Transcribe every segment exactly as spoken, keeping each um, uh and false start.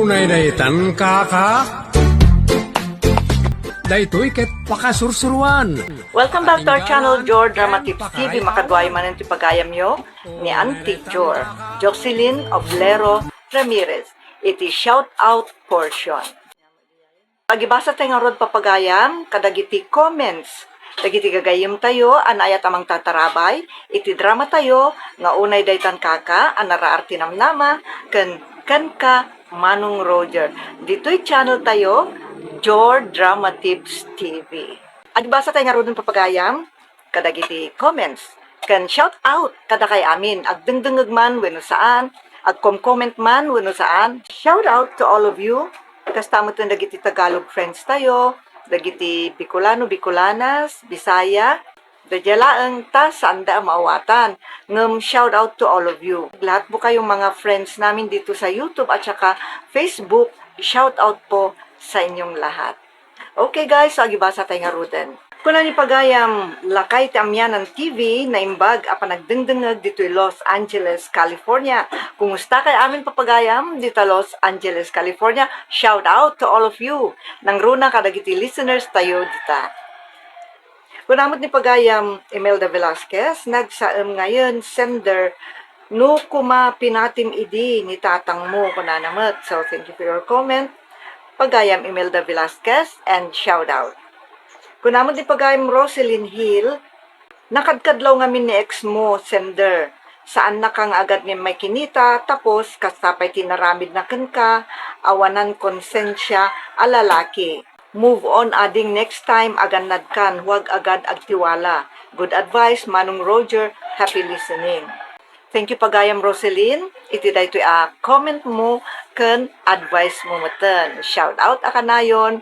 Unay daytan, kaka. Daytoy ket pakasursuruan. Welcome back to our channel, Jor Drama Tips T V. Makaduay manen ti pagayamyo ni Auntie Jor, Jocelyn Oblero Ramirez, iti shout out portion. Agibasa tayo ngarud, papagayam, kadagiti comments dagiti gagayyemtayo a naayat a mangtatarabay iti dramatayo nga Unay Daytan, Kaka, a naraar ti namnama ken Kenka, Manong Roger. Ditoy channel tayo, Jor Drama Tips T V. Agibasa tayo ngaruden, papagayam, kadagiti comments ken shout out kadakay amin, agdengdengngeg man wenno saan, agcom-comment man wenno saan. Shout out to all of you. Kasta met dagiti Tagalog friends tayo, dagiti Bicolano, Bicolanas, Bisaya, daydiay laeng ta saanda a maawatan. Ngem shout out to all of you. Lahat po kayong mga friends namin dito sa YouTube at saka Facebook, shout out po sa inyong lahat. Okay guys, so agibasa tayo ngaruden. Kuna ni pagayam, Lakay ti Amianan T V, naimbag a panagdengdengngeg ditoy Los Angeles, California. Kumusta kay amin, papagayam, dita Los Angeles, California? Shout out to all of you. Nangruna kadagiti listeners tayo dita. Kuna met ni pagayam, Imelda Velasquez, nagsaem ngayen, sender, no kuma pinatim idi ni tatangmo, kunana met. So, thank you for your comment, pagayam Imelda Velasquez, and shout out. Kuna met ni pagayam Roselyn Hill, nakadkadlaw ngamin ni ex mo, sender. Saannaka nga agad nga maikinita, tapos kasta pay ti inaramidna kenka, awanan konsensia a lalaki. Move on, ading, next time, agannadkan, huwag agad agtiwala. Good advice, Manong Roger. Happy listening. Thank you, pagayam Roselyn, iti daytoy a comment mo ken advice mo metten. Shout out a kanayon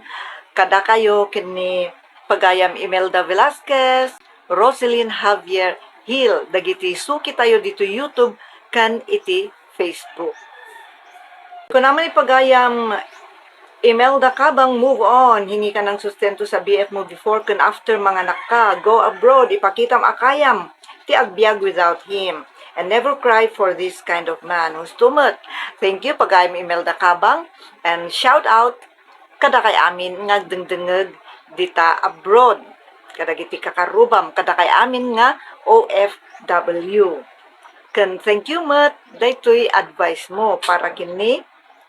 kadakayo ken ni pagayam Imelda Velasquez, Roselyn Javier Hill, dagiti suki tayo ditoy YouTube ken iti Facebook. Kuna met ni pagayam Imelda Cabang, move on. Hingi ka ng sustento sa B F mo before ken after manganak ka. Go abroad, ipakitam a kayam ti agbiag without him. And never cry for this kind of man. Husto met. Thank you, pagayam Imelda Cabang. And shout out kadakay amin nga agdengdengngeg dita abroad. Kadagiti kakarrubam, kadakay amin nga O F W. Ken thank you met daytoy advice mo para ken ni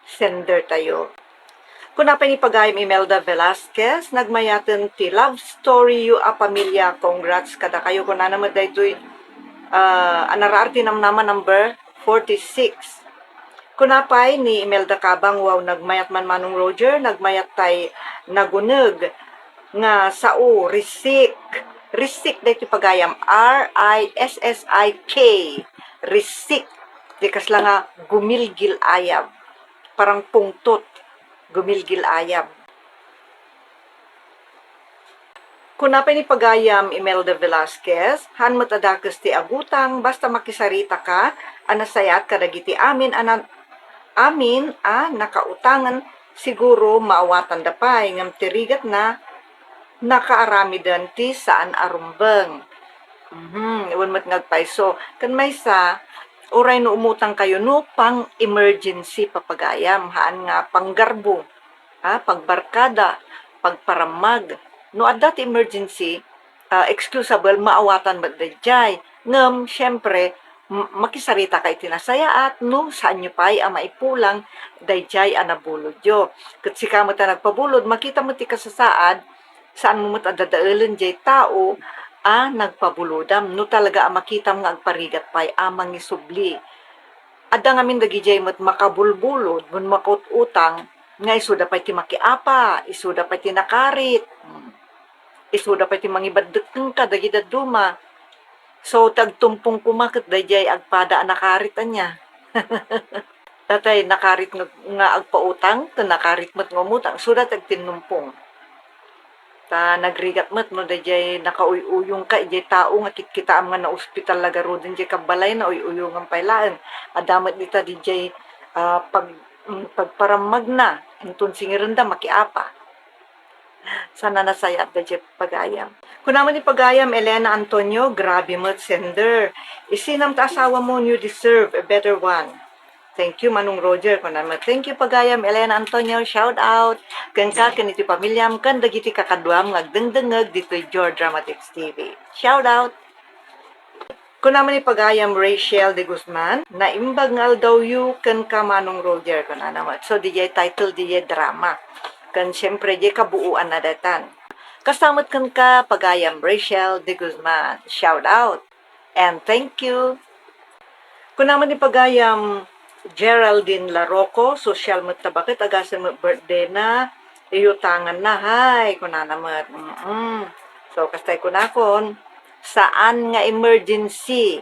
sender tayo. Kuna pay ni pagayam Imelda Velasquez, nagmayaten ti love story yo a pamilya. Congrats kadakayo. Kunana met daytoy, ah, a naraar ti namnama, number forty-six. Kuna pay ni Imelda Cabang, wow, nagmayat man Manong Roger, nagmayat tay naguneg nga sao, risik. Risik daytoy pagayam, R I S S I K. Risik. Di kasla nga gumilgil-ayab. Parang pungtot. Gumilgil-ayab. Kuna pay ni pagayam Imelda Velasquez, haan met a dakes ti agutang, basta makisarita ka a nasayaat kadagiti amin a na-, amin a nakautangen, siguro maawatanda pay, ngem ti rigatna, nakaaramiden ti saan a rumbeng. Mhm, wen met nga agpayso. Ken maysa, uray no umutang kayo, no pang-emergency, papagayam, haan nga panggarbo, ah, pagbarkada, pagparammag. No adda ti emergency, ah, excusable, maawatan met daydiay. Ngem, siyempre, m-, makisarita ka iti nasayaat no saanyo pay a maipulang daydiay a nabulodyo. Ket sika met a nagpabulod, makita met ti kasasaad, saanmo met a dadaelen diay tao a nagpabulodam. No talaga a makitam nga agparigat pay a mangisubli. Adda ngamin dagidiay met makabulbulod ken makaut-utang nga isuda pay ti makiapa, isuda pay ti nakarit. Hmm. Isuda pay ti mangibaddek kenka dagiti dadduma. So, ti agtumpong koma ket daydiay agpada a nakarit ania. Tatay, nakarit nga, nga agpautang, ken nakarit met nga umutang, isuda ti agtinnumpong. Ta nagrigat met no daydiay nakauy-uyongka idiay tao nga kitkitaam nga naospital la garuden diay kabbalayna, uy-uyongan pay laeng. Adda met dita didiay, ah, pag-, mm, pagparammagna, inton singirenda, makiapa. Saan a nasayaat daydiay pagayam. Kuna met ni pagayam Elena Antonio, grabe met, sender. Isinam ta asawamon, you deserve a better one. Thank you, Manong Roger. Kunam, thank you, pagayam Elena Antonio. Shout out. Ken ka, ken iti pamiliam, ken dagiti kakaduam nga agdengdengngeg ditoy George Dramatics T V. Shout out. Kunam ni pagayam Rachel de Guzman, naimbag nga aldawyo ken ka, Manong Roger, kunana met. So, diay title, diay drama. Ken siyempre, diay kabuuan na daytan. Kasta met ken ka, pagayam Rachel de Guzman. Shout out. And thank you. Kunam ni pagayam Geraldine Laroco, social met ta baket, agasem met birthday na, iyutangan na, hay, kunana met. Mm-mm. So, kastay kunakon, saan nga emergency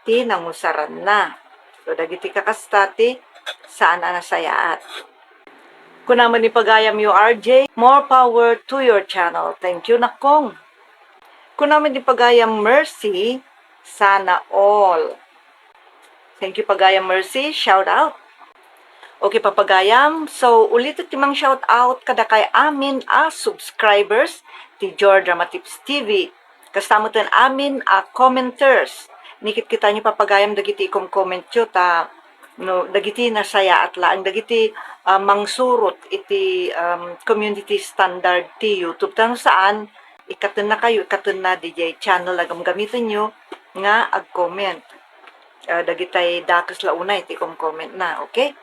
ti nangusaranna. So, dagiti kakasta ti saan a nasayaat. Kunam ni pagayam U R J, more power to your channel. Thank you, Nakong. Kunam ni pagayam Mercy, sana all. Thank you, pagayam Mercy. Shout out. Okay, papagayam. So, ulitek ti mang shout out kadakay amin a subscribers ti George Dramatics T V. Kasta met amin a commenters. Ni kitkitaenyo, papagayam, dagiti ikom-commentyo ta no dagiti nasayaat laeng dagiti, ah, mangsurot iti, um, community standard ti YouTube. Ta no saan, ikkatennakayo, ikkatenna diay channel a gamgamitenyo nga ag-comment. Ah, dagitay dakes la unay ti ikom-commentna, okay?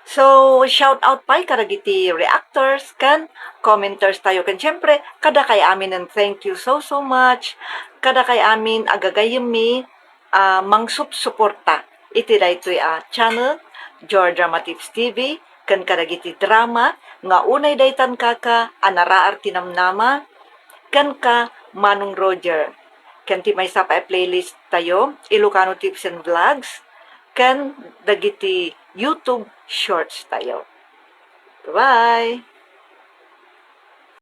So, shout out pay kadagiti reactors ken commenters tayo. Ken siyempre, kadakay aminen, thank you so, so much. Kadakay amin a gagayyemmi a mangsupsuporta iti daytoy a channel, George Dramatics T V, ken kadagiti drama nga unay daytan kaka a naraar ti namnama, ken ka, Manong Roger, ken ti maysa pay a playlist tayo, Ilocano Tips and Vlogs, ken dagiti YouTube Shorts tayo. Bye!